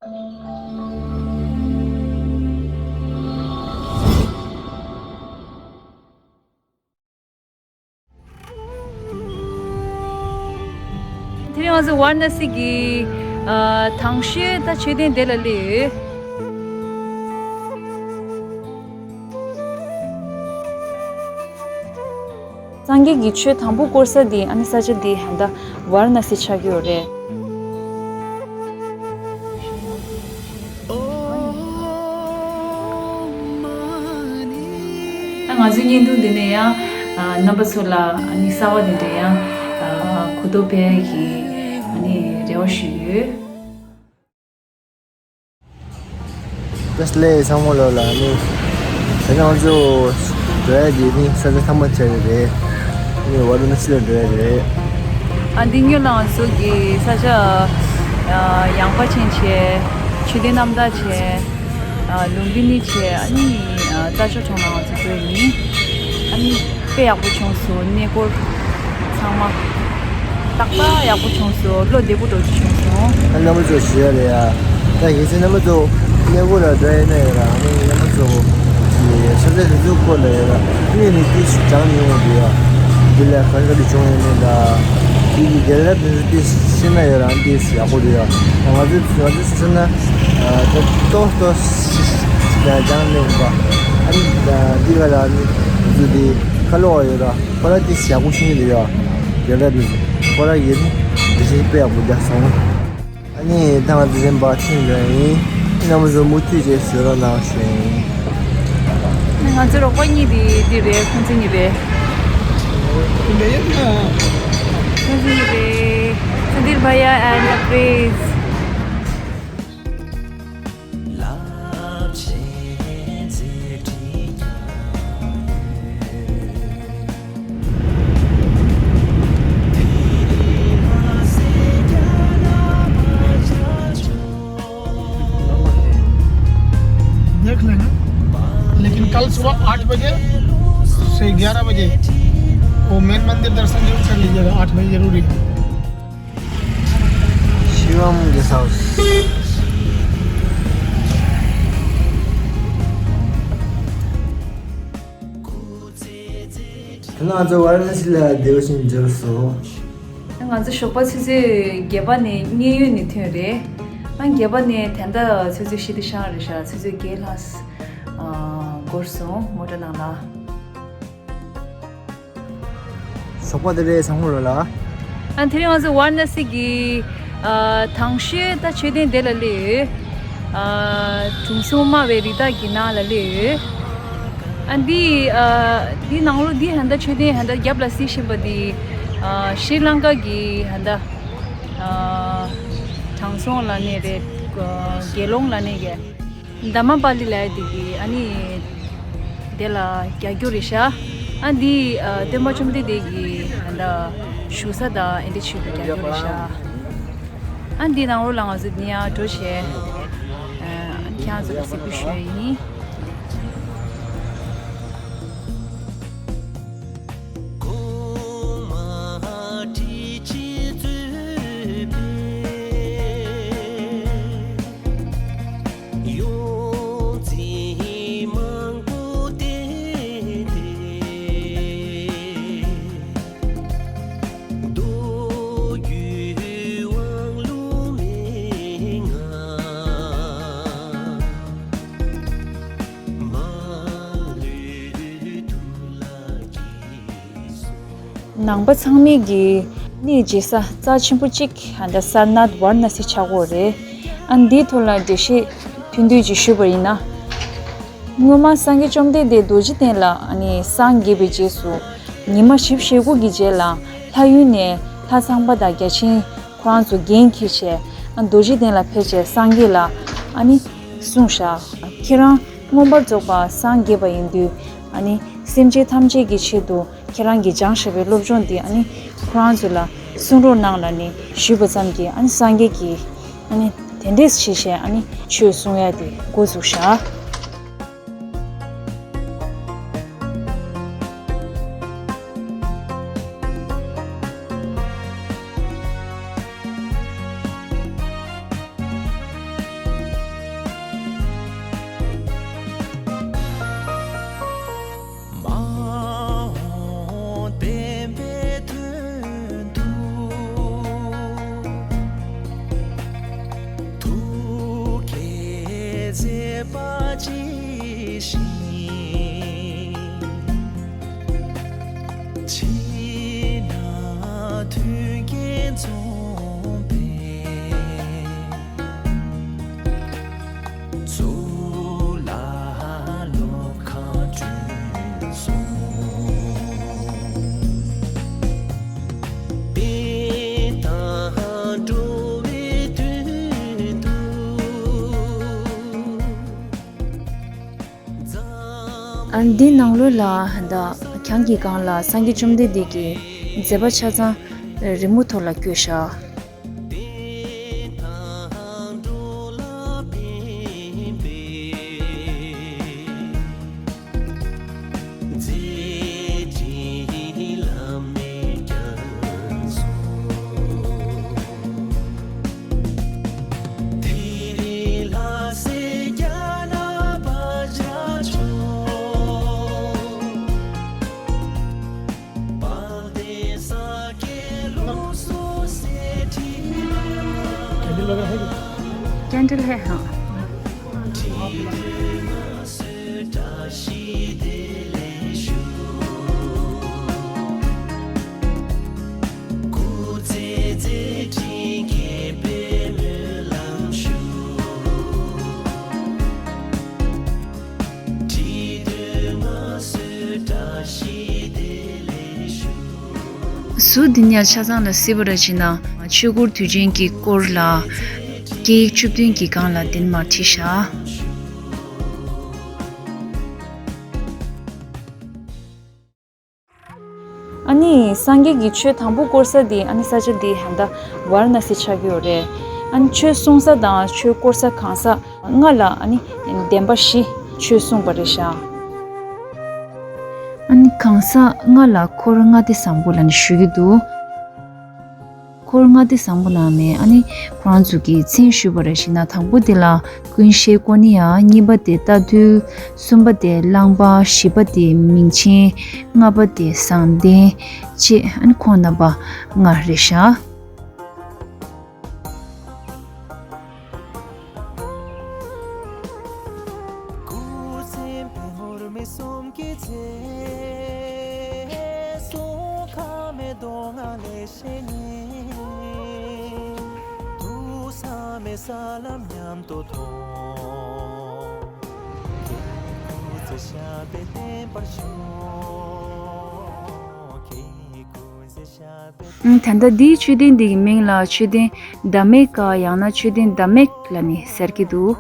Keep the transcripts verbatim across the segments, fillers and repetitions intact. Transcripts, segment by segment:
དེ་རིང་ང་ཚོ་ཝཱ་ར་ཎ་སི་གི་ཨ་དང་ཤོས་ད་མཆོད་རྟེན་དེ་ལ་སླེབས་ཡོད། སངས་རྒྱས་ཀྱི་ཆོས་དང་པོ་བསྐོར་ས་འདི་ཨ་ནི་ས་ཆ་འདི་ཧན་ད་ཝཱ་ར་ཎ་སི་ཆགས་ཀྱི་ཡོད་རེད། ད་ང་ཚོའི་བརྙན་ཐུང་འདི་ནས་ཡང་ཨ་རྣམ་པ་ཚོ་ལ་ཨ་ནི་གསར་པ་དེ་འདྲ་ཡང་ཨ་གོ་རྟོགས་སྤེལ་གྱི་ཨ་ནི་རེ་བ་ཞུས་ཡོད། བཀྲ་ཤིས་བདེ་ལེགས་ཚང་མ་ལོ་ལ་ནི། ད་ནི་ང་ཚོ་འགྲོ་ཡ་དེ་ནི་ས་ཆ་ཐ་མ་ཆགས་ཡོད་རེད། ནི་ཝཱ་ར་ཎ་སི་ལ་འགྲོ་ཡ་རེད། ཨ་འདི་སྔོན་ལ་ང་ཚོ་གི་ས་ཆ་ཡངས་པ་ཅན་བྱས། མཆོད་རྟེན་རྣམ་དག་བྱས། ལུམ་བི་ནི་བྱས། ཨ་ནི་རྩྭ་མཆོག་གྲོང་ལ་ང་ཚོ་འགྲོ་ཡ་ཡིན། ཨ་ནི། དཔེ་ཡག་པོ་བྱུང་སོང་། གནས་སྐོར་ཚང་མ། ཏག་ཏག་ཡག་པོ་བྱུང་སོང་། བློ་བདེ་པོ་འདྲ་བྱུང་སོང་། ཨ་རྣམ་པ་ཚོ་ཞུ་ཡ་རེད་ཡ། ད་གལ་སྲིད་རྣམ་པ་ཚོ་གནས་སྐོར་ལ་འགྲོ་ཡ་ན་ཡོད་ར། ཨ་ནི་རྣམ་པ་ཚོ་གི་ས་ཆ་དེ་ཚོའི་སྐོར་ལ་ཡོད་ར། དངོས་ནས་ཏིས་སྦྱང་ནས་ཡོང་བ་འདུག་ཡ། འདི་ལ་ག་རེ་ག་རེ་བྱུང་ཡོད་མེད་ད། དེ་གི་རྒན་ལགས་དེ་ཚོ་ཏིས་ཤེས་ན་ཡོད་ར། ཏིས་ཡག་པོ་འདུག་ཡ། ང་ཚོ་ང་ཚོ་ཟེར་ན། ཏོག་ཏོག་སྦྱང་ནས་ཡིན་པ། ཨ་ནི་འདི་ག་ལ་ནི་ང་ཚོ་འདི་ཁ་ལོ་བ་ཡོད་ར། ཁོ་ར་དེ་ཞག་པོ་ཤེས་ཀྱི་འདུག་ཡ། རྒན་ལགས་ནི་ཁོ་ར་ཡིན་འདི་བཞིན་དཔེ་ཡག་པོ་རྒྱག་སོང་། ཨ་ནི་ད་ང་ཚོ་རིམ་པ་ཐེངས་འདྲ་ཡིན། རྣམ་པ་ཚོ་མུ་མཐུད་བྱས་བཟོས་རོགས་གནང་ཞུ་ཡིན། ང་ཚོ་རོགས་པ་གཉིས་དེ་འདི་རེད། ཁོང་ཚོ་གཉིས་རེད། ཁོང་ཚོ་གཉིས་རེད། Sudhir Bhaiya and Apres། देख लेना, लेकिन कल सुबह आठ बजे से ग्यारह बजे वो मेन मंदिर दर्शन जरूर कर लीजिएगा। आठ बजे जरूरी है। Shivam Guest House. ད་ང་ཚོ་ཝཱ་ར་ཎ་སི་ལ་བདེ་པོ་ཞིག་འབྱོར་སོང་། ང་ཚོ་ཞོགས་པ་ཆུ་ཚོད་བརྒྱད་པ་ནས་མཉན་ཡོད་ནས་ཐོན་རེད། ཨ་བརྒྱད་པ་ནས་ད་ལྟ་ཆུ་ཚོད་བཞི་དང་ཕྱེད་ཀ་རེད་ཤག་ཆུ་ཚོད་བརྒྱད་ལྷག་འགོར་སོང་མོ་ཊ་ནང་ལ། ཞོགས་པ་བདེ་ལེགས་ཚང་མ་ལོ་ལ། ཨ་དེ་རིང་ང་ཚོ་ཝཱ་ར་ཎ་སི་གི་ཨ་དང་ཤོས་ད་མཆོད་རྟེན་དེ་ལ་སླེབས་ཡོད། ཨ་དྲུང་འཚོ་སྨྲ་བའི་རི་དྭགས་ཀྱི་ནང་ལ་སླེབས་ཡོད། ཨ་འདི་ཨ་འདི་ནང་ལོགས་འདི་ཧན་ད་མཆོད་རྟེན་ཧན་ད་རྒྱབ་ལ་གཟིགས་བཞིན་པ་འདི་ཨ་ཤྲི་ལང་ཀ་གི་ཧན་ད་ཨ་དྲང་སྲོང་ལ་གནས་རེད། དགེ་སློང་ལ་གནས་ཀྱི། དྷརྨ་པཱ་ལི་ལབ་ཡ་དེ་གི་ཨ་ནི་དེ་ལ་རྒྱག་རྒྱུ་རེད་ཤག་ཨ་འདི་ཨ་སྟོན་པ་བཅོམ་ལྡན་འདས་ཀྱི་ཨ་ད་བཞུགས་ས་དང་ཨེ་འདྲ་ཆོས་སུ་རྒྱག་རྒྱུ་རེད་ཤག་ཨ་འདི་ནང་ལོགས་ལ་ང་ཚོ་འདི་ཡར་འགྲོ་བྱས་ཨ་ཁྱེད་རང་ཚོ་ལ་གཟིགས་འབུལ་ཞུ་ཡ་ཡིན། ནང་པ་ཚང་མས་ཀྱི་གནས་མཇལ་ས་རྩ་ཆེན་པོ་གཅིག་ཧན་ད་སར་ནཱཐ་ཝཱ་ར་ཎ་སི་ཆགས་ཀྱི་ཡོད་རེད། ཨ་འདིའི་ཐོག་ལ་འགྲེལ་བཤད་ཐུང་ཐུང་ཅིག་ཞུས་པ་ཡིན་ན། སྔོན་མ་སངས་རྒྱས་བཅོམ་ལྡན་འདས་རྡོ་རྗེ་གདན་ལ་ཨ་ནི་སངས་རྒྱས་པའི་རྗེས་སུ་ཉི་མ་བཞི་བཅུ་ཞེ་དགུ་གི་རྗེས་ལ་ལྷ་ཡུལ་ནས་ལྷ་ཚངས་པ་དང་བརྒྱ་བྱིན་ཁོ་རང་ཚོ་འགན་འཁྱེར་བྱས་ཨ་རྡོ་རྗེ་གདན་ལ་ཕེབས་བྱས་སངས་རྒྱས་ལ་ཨ་ནི་གསུངས་བཞག་ཁྱེད་རང་མངོན་པར་རྫོགས་པར་སངས་རྒྱས་པ་ཡིན་དུས་ཨ་ནི་སེམས་ཅན་ཐམས་ཅད་ཀྱི་ཆེད་དུ་ཁྱེད་རང་གིས་སྦྱངས་བཞག་པའི་སློབ་སྦྱོང་འདི་ཨ་ནི་ཁོ་རང་ཚོ་ལ་གསུང་རོགས་གནང་ལབ་ནས་ཞུས་པ་ཙམ་གྱིས་ཨ་ནི་སངས་རྒྱས་ཀྱིས་ཨ་ནི་དེ་འདྲས་བྱས་བྱས་ཨ་ནི་ཆོས་གསུང་ཡ་དེ་འགོ་བཙུགས་བཞག་ཨ། འདི་ནང་ལོགས་ལ་ད་གྱང་གི་སྒང་ལ་སངས་རྒྱས་བཅོམ་ལྡན་འདས་ཀྱི་མཛད་པ་ཆ་ཚང་རི་མོ་ཐོག་ལ་བཀོད་བཞག། कैंडल है, हाँ। ཟུར་འདི་ནས་ཆ་ཚང་ལ་གཟིགས་པ་ར་བྱས་ན་ཆོས་འཁོར་དུས་ཆེན་གྱི་སྐོར་ལ་སྐད་ཡིག་བཅུ་བདུན་གྱི་སྒང་ལ་འདི་ནས་མར་བྲིས་བཞག། ཨ་ནི་སངས་རྒྱས་ཀྱིས་ཆོས་དང་པོ་བསྐོར་ས་འདི་ཨ་ནི་ས་ཆ་འདི་ཧན་ད་ཝཱ་ར་ཎ་སི་ཆགས་ཀྱི་ཡོད་རེད། ཨ་ནི་ཆོས་གསུང་ས་དང་ཆོས་བསྐོར་ས་གང་ས་ལྔ་ལ་ཨ་ནི་བདེན་པ་བཞི་ཆོས་གསུངས་པ་རེད་ཤག། ཨ་ནི་གང་ས་ལྔ་ལ་འཁོར་ལྔ་སྡེ་བཟང་པོ་ལབ་ནས་ཞུ་གི་འདུག། འཁོར་ལྔ་སྡེ་བཟང་པོ་ལབ་ནས་ཨ་ནི་ཁོ་རང་ཚོ་གི་མཚན་ཞུས་པ་རེད་ཤག་ན། དང་པོ་དེ་ལ་ཀུན་ཤེས་ཀོ་ནི་ཡ། གཉིས་པ་དེ་རྟ་ཐུལ། གསུམ་པ་དེ་གླང་པ། བཞི་པ་དེ་མིང་ཆེན། ལྔ་པ་དེ་བཟང་ལྡན། བཅས་ཨ་ནི་ཁོང་རྣམ་པ་ལྔ་རེད་ཤག། ད་ལྟ་འདིའི་མཆོད་རྟེན་འདི་གི་མིང་ལ་མཆོད་རྟེན་དྷརྨ་ཀ་ཡང་ན་མཆོད་རྟེན་དྷརྨ་ལབ་ནས་ཟེར་གྱི་འདུག།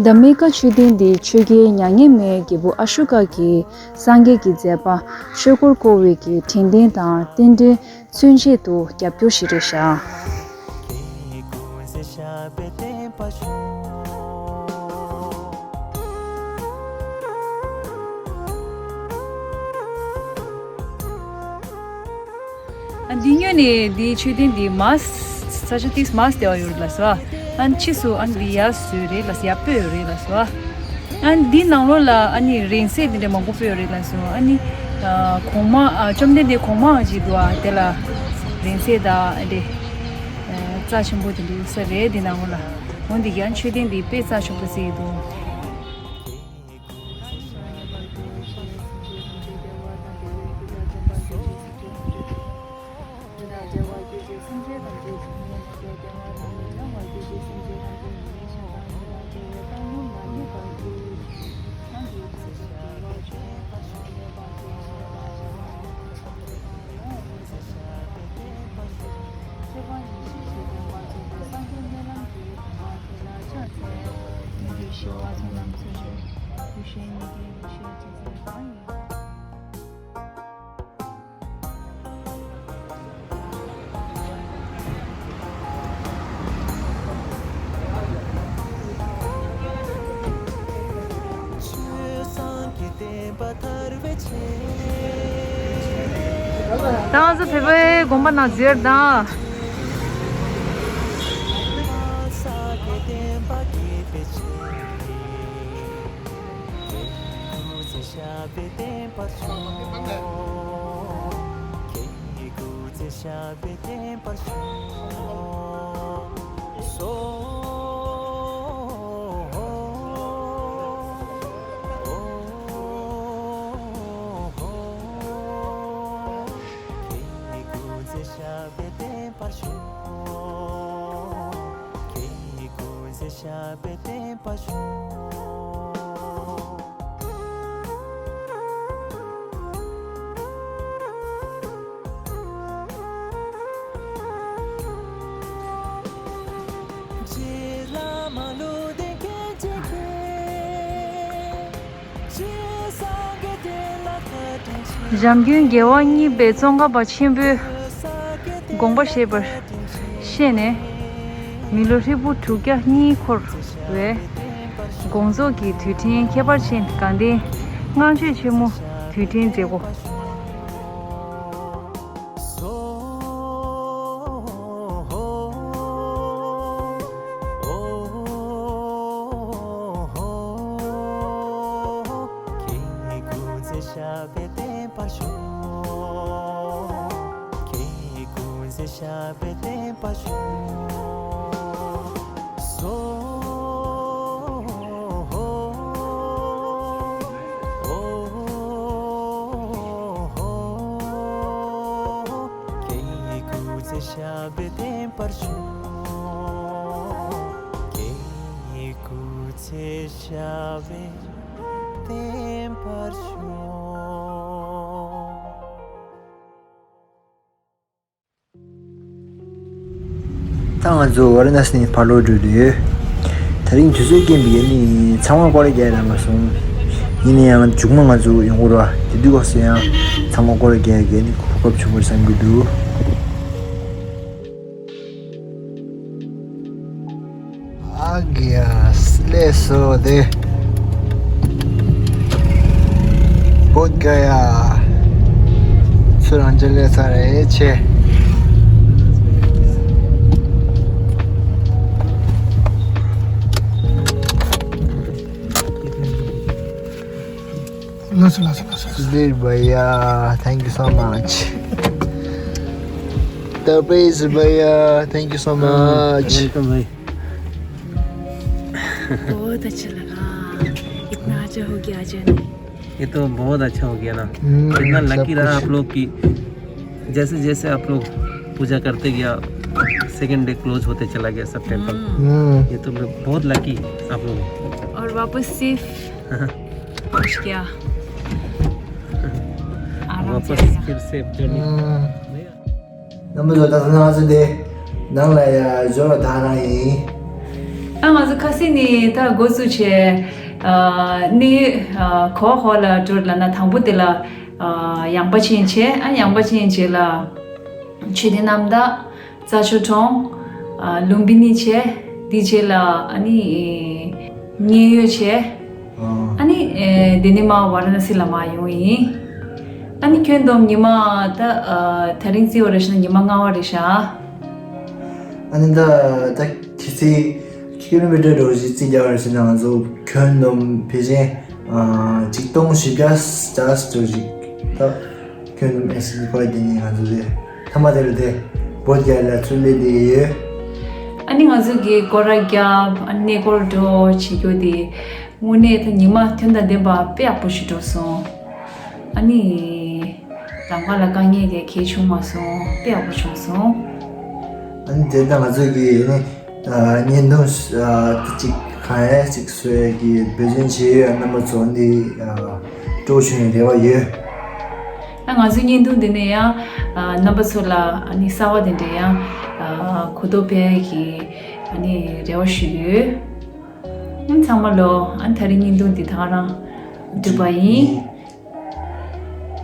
དྷརྨ་ཀ་མཆོད་རྟེན་འདི་ཆོས་རྒྱལ་མྱ་ངན་མེད་རྒྱལ་པོ་ཨ་ཤོ་ཀ་གིས་སངས་རྒྱས་ཀྱི་མཛད་པ་ཆོས་འཁོར་བསྐོར་བའི་གི་དྲན་རྟེན་དང་རྟེན་འབྲེལ་མཚོན་ཆེད་དུ་རྒྱབ་སྐྱོར་ཞིག་རེད་ཤག། ཨ། འདི་སྔོན་ནས་འདིའི་མཆོད་རྟེན་འདི་མར་ས་ཆ་ཏིས་མར་བལྟས་པ་ཡོད་རེད་ལགས་སོ། ཨ། ཕྱིས་སུ་ཨ་འདི་ཡར་བཟོས་རེད་ལགས་སོ། ཡར་སྤོས་ཡོད་རེད་ལགས་སོ། ཨ། འདི་ནང་ལོགས་ལ་ཨ་ནི་རིང་བསྲེལ་འདི་འདྲ་མང་པོ་སྤོས་ཡོད་རེད་ལགས་སོ། ཨ་ནི་ཨ་གོང་མ། ཨ། བཅོམ་ལྡན་འདས་གོང་མའང་ཅིག་འདུག། ཨ། དེ་ལ་རིང་བསྲེལ་དང་ཨ་འདྲ་ཨ་རྩ་ཆེན་པོ་དེ་འདྲ་ཡོད་ས་རེད། འདི་ནང་ལོགས་ལ། འོ་འདི་ག་མཆོད་རྟེན་འདི་དཔེ་རྩ་ཆེན་པོ་ཟེར་གྱི་འདུག། ད་ང་ཚོ་བོད་པའི་དགོན་པ་ནང་འཛུལ་དང་། འཇམ་མགོན་རྒྱལ་བ་གཉིས་པའི་ཙོང་ཁ་པ་ཆེན་པོའི་དགོངས་པ་བཞེས་པར་བཤད་ནས། མི་ལོ་ཧྲིལ་པོ་དྲུག་བརྒྱ་གཉིས་འཁོར་བའི་དགོངས་རྫོགས་ཀྱི་དུས་དྲན་ཁྱད་པར་ཅན་དགའ་ལྡན་བསྔགས་བརྗོད་ཆེན་མོ་དུས་དྲན་མཛད་སྒོ། ད་ང་ཚོ་ཝཱ་ར་ཎ་སི་ནས་ཕར་ལོག་འགྲོ་གི་ཡོད། དེ་རིང་དུས་ཚོད་རྐྱེན་པས་ནི་ཚང་མ་སྐོར་ར་རྒྱག་ཡ་ལ་མ་སོང་། ཡིན་ན་ཡང་མཇུག་མ་ང་ཚོ་ཡོང་གི་རེད་བ། དེ་དུས་སྐབས་སུ་ཡང་ཚང་མ་སྐོར་ར་རྒྱག་ཡ་གི་ནི་གོ་སྐབས་བྱུང་བར་བསམ་གྱི་འདུག། ཨ་གི་ཡ་སླེབས་སོང་དེ། བོད་ག་ཡ། ཚུར་རང་ཅག་སླེབས་ཚར་རེད་ཆེ། ལགས་སོ་ལགས་སོ་ལགས་སོ། Sudhir bhaiya, thank you so much. Tabriz bhaiya, thank you so much. Welcome bhai. बहुत अच्छा लगा। इतना अच्छा हो गया अचानक। ये तो बहुत अच्छा हो गया ना। हम्म, इतना लकी रहा आप लोग की। जैसे जैसे आप लोग पूजा करते गया, सेकंड डे क्लोज होते चला गया सब टेम्पल। हम्म। ये तो बहुत लकी आप लोग। और वापस सेफ पहुंच गया। आराम से वापस आया। फिर सेफ जर्नी। हम्म। རྣམ་པ་ཚོ་ད་ལྟ་ང་ཚོ་འདི་ནང་ལ་ཡ་འབྱོར་བ་དང་རང་ཡིན། ཨ་ང་ཚོ་ཁ་སང་ནས་ད་འགོ་བཙུགས་བྱས། ཨ་ནི་ཨ་གོ་ཧོ་ལ་འགྲོ་ལ་ན་དང་པོ་དེ་ལ་ཨ་ཡངས་པ་ཅན་བྱས། ཨ་ཡངས་པ་ཅན་བྱས་ལ་མཆོད་རྟེན་རྣམ་དག་རྩྭ་མཆོག་གྲོང་། ཨ་ལུམ་བི་ནི་བྱས། དེ་རྗེས་ལ་ཨ་ནི་མཉན་ཡོད་བྱས། ཨ་ནི་ཨེ་དེ་ནས་མར་ཝཱ་ར་ཎ་སི་ལ་མར་ཡོང་ཡིན། ཨ་ནི་ཁྱོན་བསྡོམས་ཉི་མ་ད་ཨ་དེ་རིང་བརྩིས་པ་རེད་ཤག་ན་ཉི་མ་ལྔ་པ་རེད་ཤག། ཨ་ནི་ད་ད་གལ་སྲིད་ཀི་ལོ་མི་ཊར་འགྲོ་གཞི་རྩིས་རྒྱག་པ་རེད་ཟེར་ན་ང་ཚོ་ཁྱོན་བསྡོམས་ཕལ་ཆེར་ཨ་ཆིག་སྟོང་བཞི་བརྒྱ་ཙམ་འགྲོ་གཞི་ད། ཁྱོད་ནམ་ཨེ་སི་ཀོ་དེ་ནི་ང་ཚོ་དེ་ཐ་མ་དེ་ལ་དེ་བོད་རྒྱལ་ལ་ཚུར་སླེབས་དེ་ཡོད། ཨ་ནི་ང་ཚོ་གི་སྐོར་ར་རྒྱབ་ཨ་ནི་གནས་སྐོར་འགྲོ་བྱེད་རྒྱུ་དེ་དངོས་གནས་ད་ཉི་མ་དོན་དང་ལྡན་པ་དཔེ་ཡག་པོ་ཞིག་འགྲོ་སོང་། ཨ་ནི་ལམ་ཁ་ལ་དཀའ་ངལ་ག་གེ་བྱུང་མ་སོང་། དཔེ་ཡག་པོ་བྱུང་སོང་། ཨ་ནི་དེ་ད་ང་ཚོ་གི་ནི། ཨ་བརྙན་ཐུང་ཨ་ཅིག་གང་ཡང་ཅིག་བཟོ་ཡས་ཀྱི་འབད་བརྩོན་བྱས་ཡོད། རྣམ་པ་ཚོ་འདི་ཨ་སྤྲོ་བྱུང་བའི་རེ་བ་ཡོད། ཨ་ང་ཚོའི་བརྙན་ཐུང་འདི་ནས་ཡང་ཨ་རྣམ་པ་ཚོ་ལ་ཨ་ནི་གསར་བ་དེ་འདྲའི་ཡང་ཨ་གོ་རྟོགས་སྤེལ་གྱི་ཨ་ནི་རེ་བ་ཞུ་གི་ཡོད། ཨ་ཚང་མ་ལོ་ཨ་དེ་རིང་བརྙན་ཐུང་འདི་ད་ག་རང་གྲུབ་པ་ཡིན།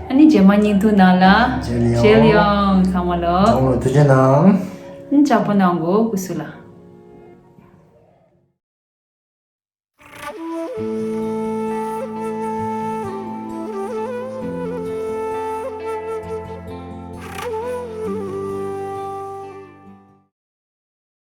ཨ་ནི་རྗེས་མ་བརྙན་ཐུང་ནང་ལ་མཇལ་ཡོང་། མཇལ་ཡོང་། ཚང་མ་ལོ། ཚང་མ་ལོ་ཐུགས་རྗེ་གནང་། ཨ་ནི་ལྕགས་པོ་གནང་གོ་སྐུ་གཟུགས་ལ།